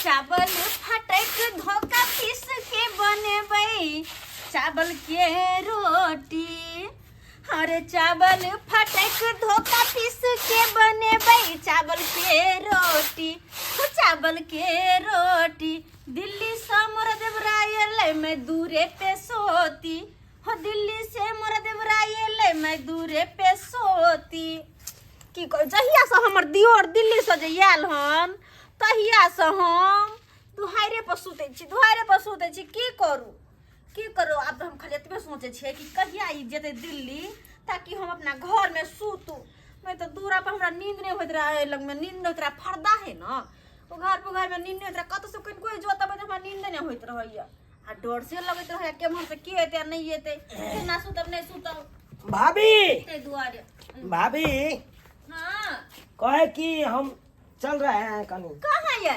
चावल फटक धोखा पीस के बनेबै चावल के रोटी। अरे चावल फटक धोखा पीस के बनेबै चावल के रोटी, हो चावल के रोटी। दिल्ली से मोर देवरा एलै मैं दूरे पे सोती, हो दिल्ली से मोर देवरा एलै मैं दूरे पे सोती। की कहू, जहिया से हमर दियोर दिल्ली से जे आयल हन तहिया से हम दुहारे पर सुतै छी, दुहारे पर सुतै छी। की करू की करू, आब तऽ हम खाली एतबे सोचै छियै कि कहिया ई जेतै दिल्ली ताकि हम अपना घरमे सुतू। नहि तऽ दूरा पर हमरा नींद नहि होइत रहै, लगमे नींद नहि होइत रहै। फर्दा है ने ओ घर पर, घरमे नींद नहि होइत रहै। कतऽसँ कनिको जोत अबै तऽ हमरा नींद नहि होइत रहैए आ डर से लगैत रहैए केम्हर से के एतै आ नहि एतै, केना सुतब नहि सुतब। भाभी, ताहि दुआरे। भाभी। हाँ। कहे कि हम चल रहे हैं कहीं। कहाँ ये?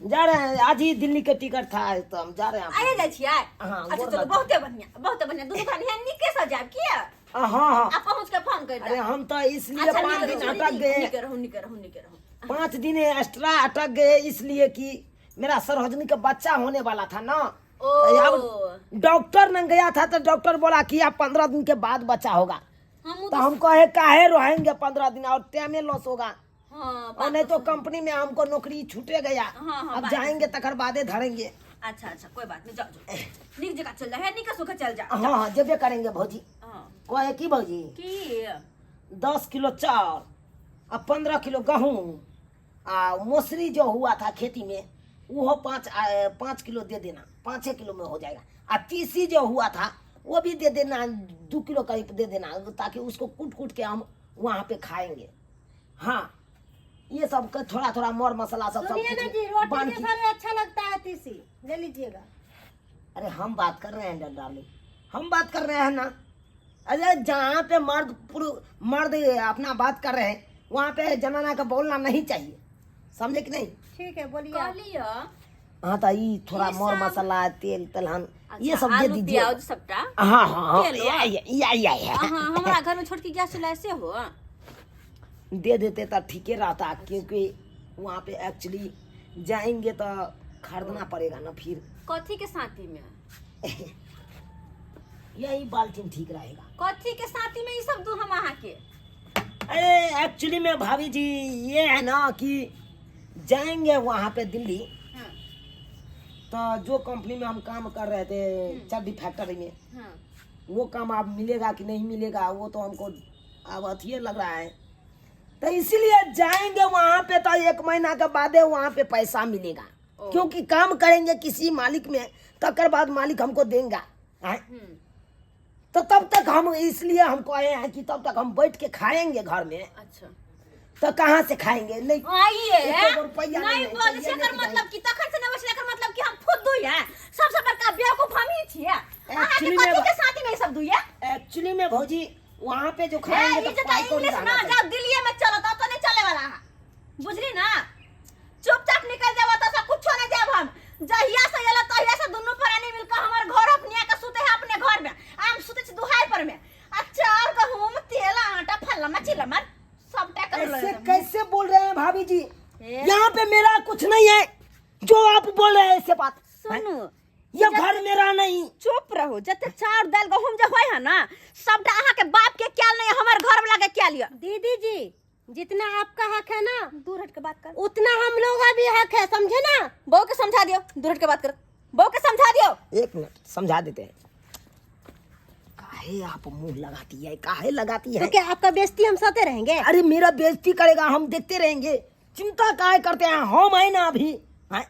जा रहे हैं, आज ही दिल्ली के टिकट था तो हम जा रहे हैं। आइए जाइ छियै? हाँ, अच्छा गोर चलू, लग। बहुते बढ़िया, बहुते बढ़िया। दुनू भाई यहाँ नीके से जायब किया? हाँ हाँ। आ पहुँच के फोन कर अरे देब। हम तो इसलिए अच्छा, 5 नीके दिन रहू, अटक गए। नीके रहू, नीके रहू, नीके रहू। 5 दिन एक्स्ट्रा अटक गए इसलिए कि मेरा सरहजनी का बच्चा होने वाला था ना। ओ। तो अब डॉक्टर न गया था तो डॉक्टर बोला कि आप 15 दिन के बाद बच्चा होगा। हम तो हम कहे काहे रहेंगे 15 दिन और टाइम लॉस होगा। हाँ, और नहीं तो कंपनी में हमको नौकरी छूटे गया। हाँ, हाँ, अब बात जाएंगे तकर बादे धरेंगे। अच्छा अच्छा, कोई बात नहीं, जाओ जाओ, नीक जगह चल जा है, नीक सुख चल जा। हाँ हाँ, जेबे करेंगे भौजी। हाँ। कहे की भौजी? की? 10 किलो चाउर और 15 किलो गेहूँ आ मौसरी जो हुआ था खेती में वो 5 किलो दे देना, 5 किलो में हो जाएगा। आ तीसी जो हुआ था वो भी दे देना, 2 किलो करीब दे देना ताकि उसको कूट कूट के हम वहाँ पे खाएंगे। हाँ, ये सब का थोड़ा थोड़ा मर मसाला सब सब सुनिए ना कुछ जी, रोटी बांध के के- साथ अच्छा लगता है तीसी, ले लीजिएगा। अरे हम बात कर रहे हैं डार्लिंग, हम बात कर रहे हैं ना। अरे जहाँ पे मर्द मर्द अपना बात कर रहे हैं वहाँ पे जनाना का बोलना नहीं चाहिए, समझे कि नहीं? ठीक है, बोलिए। कहलिए। हाँ, तो ये थोड़ा ये मर सब- मसाला तेल तेलहन ये अच्छा, सब दे आलू दीजिए। प्याज सबटा। हाँ हाँ हाँ। तेल हो? या, या, या, या, या। हाँ, हमरा घर में छोटकी गैस चूल्हा से हो। दे देते तो ठीके रहता, क्योंकि वहाँ पे एक्चुअली जाएंगे तो खरीदना पड़ेगा ना फिर। कथी के साथी में? यही बाल्टीन ठीक रहेगा। कथी के साथी में ये सब दू हम अहाँ के? अरे एक्चुअली में भाभी जी ये है ना कि जाएंगे वहाँ पे दिल्ली हाँ। तो जो कंपनी में हम काम कर रहे थे चड्डी फैक्ट्री में, हाँ। वो काम अब मिलेगा कि नहीं मिलेगा वो तो हमको अब अथिये लग रहा है, तो इसीलिए जाएंगे वहाँ पे तो 1 महीना के बादे वहाँ पे पैसा मिलेगा। ओ। क्योंकि काम करेंगे किसी मालिक में तकर बाद मालिक हमको देंगे। हैं? तो तब तक हम इसलिए हमको आए हैं कि तब तक हम बैठ के खाएंगे घर में। अच्छा। तो कहाँ से खाएंगे? नहीं, आइए। एको रुपया नहीं नहीं, बोल चाहिए से नहीं एकर चाहिए। मतलब कि तखन से नहीं बचले, एकर मतलब कि हम फुद्दू है, सबसे बड़का बेवकूफ हम ही छियै। अहाँ के Actually कथी में के साथी में ई सब दुइया? एक्चुअली में भौजी वहाँ पे जो हे, खाएंगे ई तो जे पाई तऽ कौड़ी इंग्लिश रहना ना चाहिए। जाओ दिल्ली में चलो तो नहीं चले वाला है, बुझली ना? चुपचाप निकल जाओ तो सब कुछो नहीं जाब हम। जहिया से एला तहिया से दुनू प्राणी मिलकर हमर घर अपने के सुते है अपने घर में, हम सुते छी दुहार पर में। आ चाउर गहूम तेल आटा फल्लामा चिल्लामा सबटा कर ऐसे कैसे बोल रहे हैं भाभी जी? हे। यहाँ पे मेरा कुछ नहीं है जो आप बोल रहे हैं ऐसे बात। सुनू, ये घर मेरा नहीं। चुप रहो। जते चाउर दाल गहूम जे होय है ना सबटा अहाँ के बाप के क्या नहीं, हमर घर वाला के क्या लिया। दीदी जी जितना आपका हक है ना, दूर हट के बात कर, उतना हम लोग का भी हक है, समझे ना? बहू के समझा दियो, दूर हट के बात कर, बहू के समझा दियो। 1 मिनट समझा देते हैं। काहे आप मुंह लगाती है, काहे लगाती है? तो क्या आपका बेइज्जती हम सहते रहेंगे? अरे मेरा बेइज्जती करेगा हम देखते रहेंगे, चिंता काहे करते हैं? हम है ना अभी, हैं?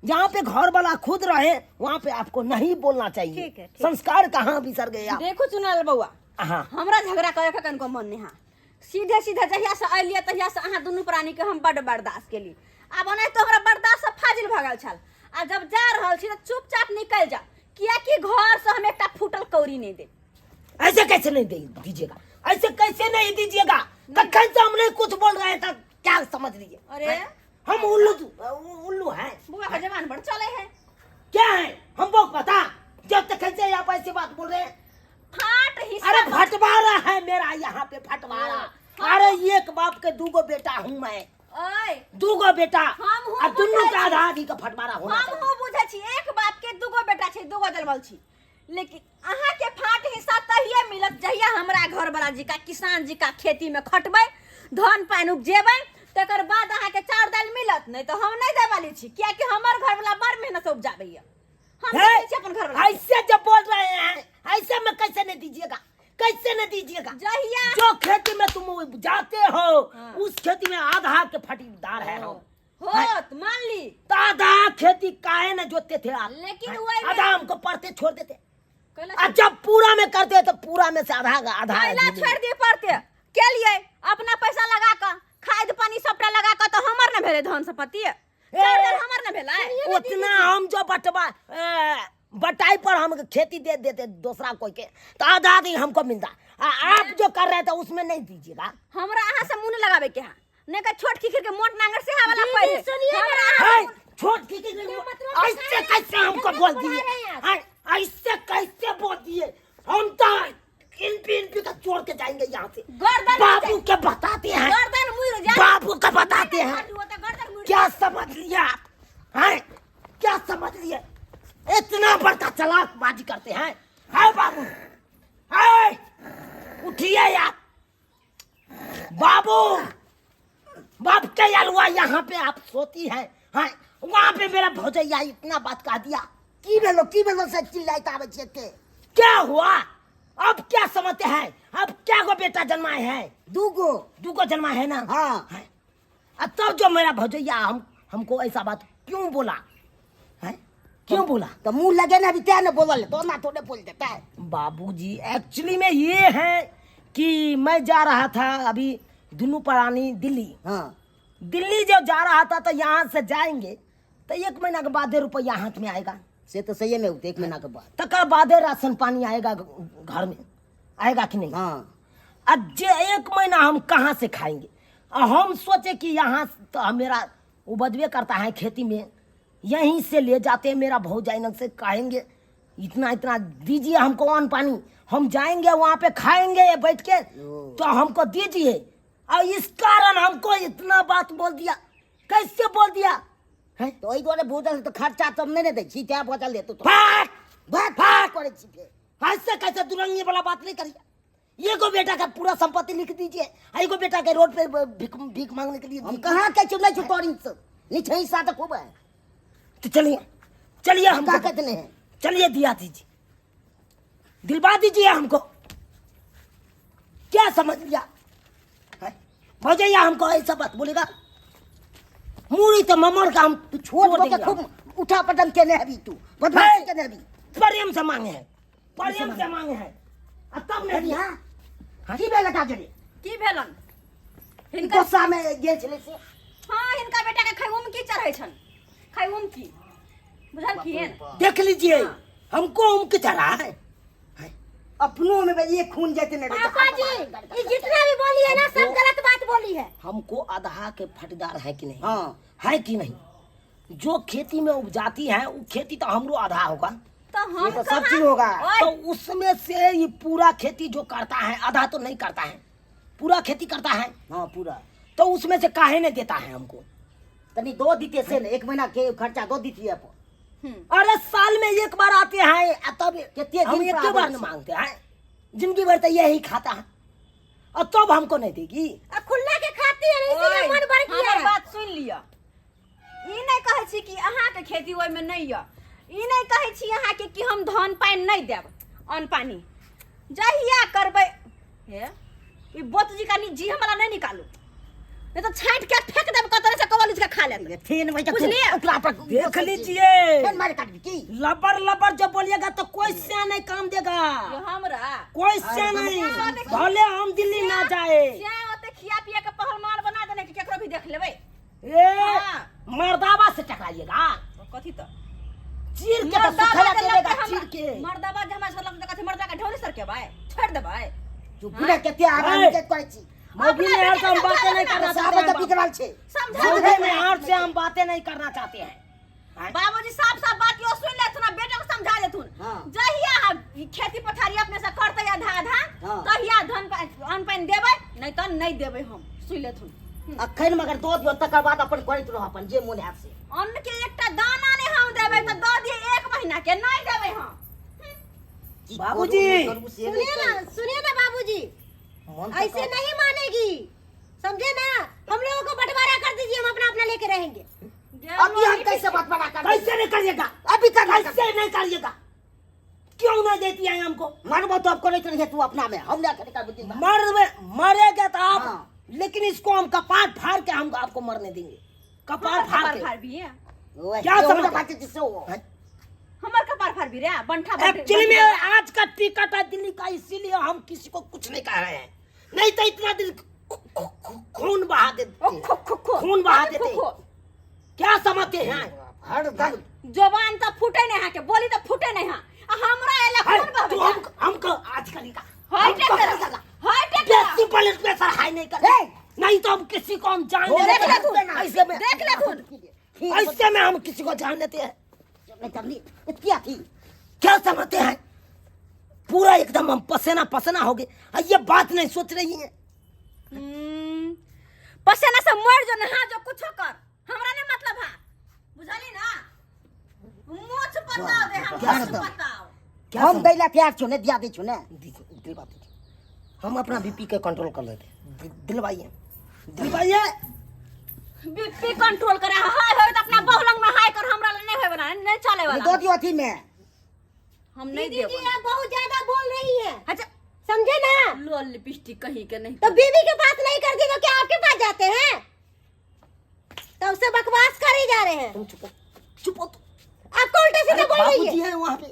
जहाँ पे घर वाला खुद रहे वहाँ पे आपको नहीं बोलना चाहिए। ठीक है, ठीक। संस्कार कहाँ बिसर गए आप? देखो चुनल बउआ, हाँ। हमरा झगड़ा करे के कनको मन नहीं है। सीधे सीधे जहिया से अलिए तहिया से अहाँ दुनू प्राणी के हम बड बर्दाश्त केली। आब ओनाहि तो हमरा बर्दाश्त से फाजिल भऽ गेल छल। आ जब जा रहल छी तऽ चुपचाप निकलि जाउ, कियाकि घर से हम एकटा फूटल कौड़ी नहीं देब। ऐसे कैसे नहीं दीजिएगा, ऐसे कैसे नहीं दीजिएगा? कखन से हमने कुछ बोल रहे हैं तो क्या समझ लीजिए? अरे हम उल्लू उल्लू हैं। बुआ का जवान बड़ चले है। क्या है हमको पता, जब तक से आप ऐसी बात बोल रहे हैं। फाट हिस्सा। अरे फटवारा है मेरा यहाँ पे फटवारा। हाँ। अरे एक बाप के दूगो बेटा हूँ मैं, ओए दूगो बेटा हम हूँ और दुनू बुझै का आधा आधी का फटवारा होना चाहिए। हमहूँ बुझै छी, एक बाप के दूगो बेटा छै, दूगो जनमल छी, लेकिन अहाँ के फाट हिस्सा तहिये मिलत जहिया हमरा घर वाला जी का किसान जी का खेती में खटबै, धान पानि उपजेबै, तकर बाद अहाँ के चाउर दालि मिलत। नहीं तो हम नहीं देवाली छी, कियाकि हमर घर वाला बड़ मेहनत से उपजाबैया। हम हे, देखै छी अपन घर वाला के। ऐसे जब बोल रहे हैं, ऐसे में कैसे नहीं दीजिएगा, कैसे नहीं दीजिएगा? जहिया जो खेती में तुम जाते हो, हाँ। उस खेती में आधा के फटीदार है हम। होत मान ली। तो आधा खेती काहे न जोतते थे आप? लेकिन हाँ, वही में- आधा हमको पड़ते छोड़ देते। कैला और जब पूरा में करते तो पूरा में से आधा आधा कैला दीजिए। छोड़ दिए पड़ते के लिए? अपना पैसा लगा कऽ खाद पानी सबटा लगा कऽ, तऽ हमर ने भेलै धन संपत्ति, चाउर दालि हमर ने भेलै? उतना हम जो बटवा बटाई पर हम खेती दे देते दूसरा कोई के, तो आधा आधी हमको मिलता। आप जो कर रहे थे उसमें नहीं दीजिएगा। हमरा अहाँ से मुंह नहीं लगावे के है, नहीं का छोट खिखिर के मोट नांगर से हवाला दीदी, पड़े। सुनिए ना। हमरा अहाँ है, छोट की मतलब ऐसे कैसे हमको बोल दिए? रहे हैं आप। है, ऐसे कैसे बोल दिए? हम तो इन पे इन पे का छोड़ के जाएंगे यहाँ से। गर्दन बाबू के बताते हैं। गर्दन मुड़ जाए। बाबू का बताते हैं। गर्दन मुड़। क्या समझ लिया आप हैं? क्या समझ लिए? इतना बड़का चालाकबाजी करते हैं? है बाबू, है, उठिए यार बाबू। बाप के अलुआ, यहाँ पे आप सोती हैं, हैं? वहाँ पे मेरा भौजैया इतना बात कह दिया। की भेलो, की भेलो से चिल्लाइत आबै छियै एते? क्या हुआ? अब क्या समझते हैं? अब क्या को बेटा जन्माए हैं? दूगो। दूगो जन्मा है ना? हाँ। हैं? अब तब जो मेरा भौजैया हम हमको ऐसा बात क्यों बोला है? क्यों बोला? तऽ मुँह लगे ने अभी तें ने बोलल, तो ना थोड़े बोल देता है। बाबूजी, एक्चुअली में ये है कि मैं जा रहा था अभी दुनू प्राणी दिल्ली। दिल्ली जब जा रहा था तो यहाँ से जाएंगे तो एक महीना के बाद रुपया हाथ में आएगा। से तो सही में होते एक महीना के बाद। तकर बादे राशन पानी आएगा, घर में आएगा कि नहीं? हाँ। अब जे एक महीना हम कहाँ से खाएंगे? और हम सोचे कि यहाँ तो मेरा उपजबे करता है खेती में, यहीं से ले जाते हैं। मेरा भौजाई से कहेंगे इतना इतना दीजिए हमको अन्न पानी, हम जाएंगे वहाँ पे खाएंगे बैठ के, तो हमको दीजिए। और इस कारण हमको इतना बात बोल दिया। कैसे बोल दिया है? तऽ ओहि दुआरे भूजल तऽ खर्चा तऽ हम नहि ने दै छी, तैं बचल हेतौ तो। फाट भाग भाग करै छी फेर। ऐसे कैसे दुरंगी वाला बात नहीं करिए। एगो बेटा का पूरा संपत्ति लिख दीजिए, एगो बेटा के रोड पे भीख भीख मांगने के लिए हम दीजिए। कहाँ कहै छियौ नहि छौ तोरी से नहीं छै हिस्सा तऽ खूब है। तो चलिए चलिए हम हमको कहाँ कहते नहीं है। चलिए दिया दीजिए, दिलवा दीजिए हमको। क्या समझ लिया है? भौजैया हमको ऐसा बात बोलेगा? मूड़ी तो ममर का हम तू छोट तोड़ भऽ के देंगे हम। खूब उठा पटन केने हेबी तू, बदमाशी है। केने हेबी। प्रेम से मांगे हैं, प्रेम से मांगे हैं, आ तब नहीं दिया। हाँ, की भेल काजरी? की भेलन हिनका? गुस्सा में गेल छलै से। हाँ, हिनका बेटा के खैउम की चढ़ै छन, खैउम की बुझलखिन। देख लीजिए, हमको उमके चढ़ा है। अपनो में भाई एक खून जाते नहीं। पापा जी, ये जितना भी बोली है ना, सब गलत बात बोली है। हमको आधा के फटदार है कि नहीं? हाँ। है कि नहीं? जो खेती में उपजाती है वो खेती तो हमरो आधा होगा। तो हम ये तो सब कहाँ- चीज होगा। ओए, तो उसमें से ये पूरा खेती जो करता है, आधा तो नहीं करता है, पूरा खेती करता है। हाँ, पूरा। तो उसमें से काहे नहीं देता है हमको? तनी दो दीते से ने, एक महीना के खर्चा दो दीतिए अपन। अरे साल में एक बार आते हैं, आ तब कितने हम दिन एक पर आबै बार न छी? मांगते हैं, जिंदगी भर तो यही खाता है, और तब हमको नहीं देगी? आ खुल्ला के खाती है, इसीलिए ओए, मन भर गया हमर है। बात सुनि लिअ। ई नहि कहै छी कि अहाँके खेती ओहिमे नहि यऽ, ई नहि कहै छी अहाँके कि हम धान पानि नहि देब। अन्न पानि जहिया करबै, हे ई बोतजी कनि जी हमरा नहि निकालू, नहीं तो छाँट के फेंक देब कतरे से, कबल के खा लेत। फेन भाई बुझलिए? ओकरा पर देख लीजिए। फेन मारे काटबी की? लबर लबर जब बोलिएगा तो कोई से नहीं काम देगा। यो हमरा कोई से नहीं, भले हम दिल्ली ना जाए। से ओते खिया पिया के पहलवान बना देने कि केकरो भी देख लेबै। ए, हाँ। मर्दावा से टकराइएगा। कथी तो चीर के तो मर्दावा सुखला के दे लगते देगा हमरा- चीर के। मर्दावा जे हमरा से लगते कथी, मर्दा के ढौरी सर के बाय छोड़ देबै। तू पूरा कते आराम ए। के करै छी। मौगी अपना मेहर से हम बेटा के बातें नहीं करना साबे चाहते तऽ हैं। बिगड़ल छै। समझा मौगी देबै। मेहर से हम बातें नहीं करना चाहते हैं। बाबूजी, साफ साफ बात यो सुन लेथुन आ बेटा के समझा देथुन। हाँ। जहिया हम खेती पथारी अपने से करतै आधा आधा, हाँ। तहिया धन अन्न पानि देबै, नहीं तऽ नहीं देबै हम, सुन लेथुन। अखन मगर दऽ दियौ, तकर बाद अपन करैत रह अपन जे मोन हैत से। अन्न के एकटा दाना नहि हम देबै तऽ दऽ दिअ एक महीना के नहि देबै हम। की बाबूजी। करू, नहि करू, से सुनिए नहि ना, करू। सुनिए ना बाबूजी, मन तो ऐसे नहीं मानेगी, समझे ना? हम लोगों को बंटवारा कर दीजिए, हम अपना अपना लेके रहेंगे। अभी हम कैसे बंटवारा कर कैसे नहीं करिएगा? अभी कर कैसे नहीं करिएगा? क्यों नहीं देती है हमको? मरबो तो आपको नहीं चढ़िए, तू अपना में हम ना करे का बुद्धि बा। मर मरेगा तो आप, हाँ। लेकिन इसको हम कपार फाड़ के हम आपको मरने देंगे, कपार फाड़ कपार के। फाड़ भी है। ओए, क्या ये समझ- वाला बात जिससे वो हैं? हमर कपार फाड़ भी रे बंठा बंठे- एक्चुअली में आज का टिकट है दिल्ली का, इसीलिए हम किसी को कुछ नहीं कह रहे हैं, नहीं तो इतना दिल खून बहा देते, ओ खो खो खो खून बहा अरे देते। खो खो। क्या समझते हैं? हर दम जबान तो फूटे नहीं है के बोली तो फूटे नहीं है, आ हमरा एला हाय, खून बहबे तू हम हमको आज करेगा, हाय हमको टेक करेगा। हाय टेक बेसी पलट पे सर हाय नहीं कर, हे! नहीं तो हम किसी को हम जान देख देते ले हैं। तू। ऐसे में देख ले तू। ऐसे में हम किसी को जान देते हैं? नहीं करनी, क्या थी? क्या समझते हैं? पूरा एकदम हम पसेना पसेना हो गए, और ये बात नहीं सोच रही है। पसेना से मर जो, नहा जो, कुछो कर, हमरा नहीं मतलब है, बुझली ना? मोछ बताओ दे हम, क्या मोछ समझ- बताओ। क्या हम समझ- दैला तैयार छु ने, दिया दै छु ने। दिलवा दीजिए, हम अपना बीपी के कंट्रोल कर लेते हैं। दिलवाइए, दिलवाइए। बीपी कंट्रोल करे हाय होय तो अपना बहुलंग में हाय कर, हमरा ले नहीं होय वाला, नहीं चले वाला। दो दियो अथी में। हम नहीं दीदी जी देब। आप बहुत ज्यादा बोल रही है, अच्छा समझे ना? लो लिपस्टिक कहीं के नहीं। तो बीवी के पास नहीं करती तो क्या आपके पास जाते हैं? तब से बकवास कर ही जा रहे हैं। तुम चुप हो, चुप हो तुम। आपको उल्टा सीधा अरे बोल रही बाबूजी है। है वहाँ पे,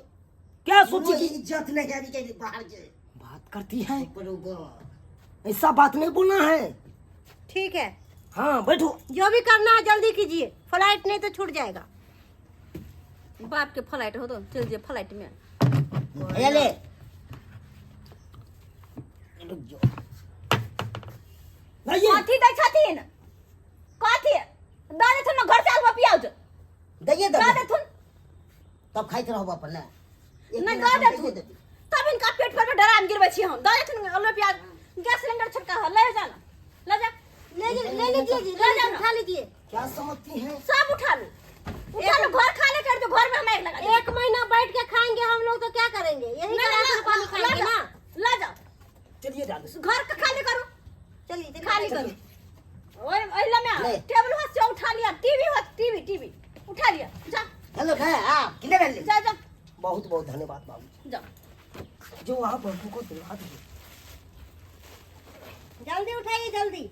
क्या सोचेगी? इज्जत नहीं है अभी के बाहर के बात करती है, बरोबर। ऐसा बात नहीं बोलना है। ठीक है। हाँ बैठो। जो भी करना है जल्दी कीजिए, फ्लाइट नहीं तो छूट जाएगा। बाप के फ्लाइट हो तो चल जे फ्लाइट में। भैया ले रुक जो। नहीं कथी दै छथिन? कथी दऽ देथुन ने घर से आलू प्याज दैये दऽ दे, देथुन। तब खाइत रहब अपन ने। एक नहि महीना दऽ कम देथुन दैये देती। तब इनका पेट पर में डराम गिरबै छी हम। दऽ देथुन आलू प्याज, गैस सिलेंडर छोटका है, ले जा ना, ले जा। ले ले लीजिए जी, ले लीजिए, उठा लीजिए। क्या समझती हैं? सब उठा लो, उठा लो, घर खाली कर दो, घर में हम आग लगा देंगे। एक महीना बैठ के खाएंगे हम लोग तो क्या करेंगे? यही नहीं, गलास नहीं, में पानी ला खाएंगे जाओ, ना। ला जाओ। चलिए डालो। घर का खाली करो। चलिए, चलिए, खाली चलिए। करो। और ओइला में ले। टेबल हो से उठा लिया, टीवी हो, टीवी, टीवी उठा लिया, जा। हेलो, खा, हाँ, किधर है? जा, जा। बहुत बहुत धन्यवाद बाबूजी। जा। जो आप हमको दिलवा दिए। जल्दी उठाइए, जल्दी।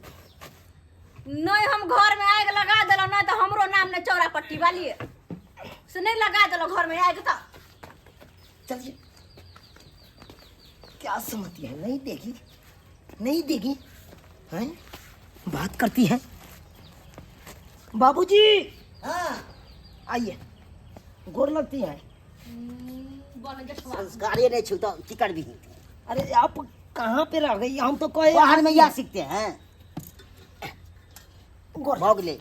नहीं हम घर में आग लगा देलहुँ, नहीं तो हमरो नाम नहीं चौरा पट्टी वाली है। से नहीं लगा देलहुँ घर में आग तो। चलिए। क्या समझती है? नहीं देगी, नहीं देगी, हैं? बात करती है। बाबूजी। हाँ। आइए, गोर लगती है। संस्कार नहीं छू तो की करबी? अरे आप कहाँ पे रह गई? हम तो कहे बाहर में या सीखते हैं। गोर भोग ले।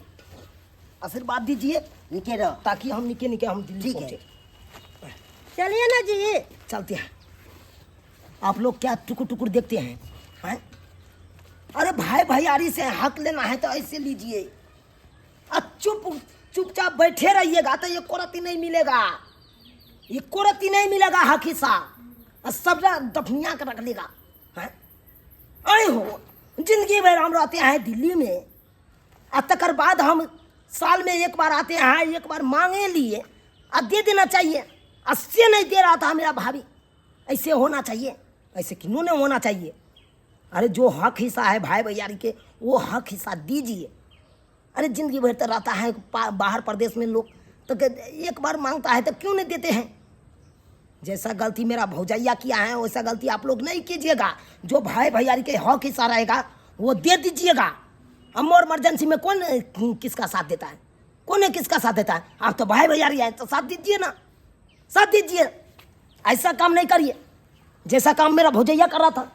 आशीर्वाद दीजिए। निके रहो। ताकि हम निके निके हम दिल्ली ठीक है। पहुंचे। चलिए ना जी। चलते हैं। आप लोग क्या टुकुर टुकुर देखते हैं, हैं? अरे भाई भैयारी से हक लेना है तो ऐसे लीजिए। अब चुपचाप बैठे रहिएगा तो ये कोरती नहीं मिलेगा, ये कोरती नहीं मिलेगा हक हिस्सा, और सब ना दफनिया के रख लेगा, हैं? अरे हो जिंदगी भर हम रहते हैं दिल्ली में, और तकर बाद हम साल में एक बार आते हैं, एक बार मांगे लिए और दे देना चाहिए, और से नहीं दे रहा था मेरा भाभी। ऐसे होना चाहिए? ऐसे क्यों नहीं होना चाहिए? अरे जो हक हिस्सा है भाई भैयारी के, वो हक हिस्सा दीजिए। अरे जिंदगी भर तो रहता है बाहर प्रदेश में लोग, तो एक बार मांगता है तो क्यों नहीं देते हैं? जैसा गलती मेरा भौजैया किया है वैसा गलती आप लोग नहीं कीजिएगा। जो भाई भैयारी के हक हिस्सा रहेगा वो दे दीजिएगा। अब मोर इमरजेंसी में कौन किसका साथ देता है? कौन किसका साथ देता है? आप तो भाई भैयारी हैं तो साथ दीजिए ना, साथ दीजिए। ऐसा काम नहीं करिए जैसा काम मेरा भौजैया कर रहा था।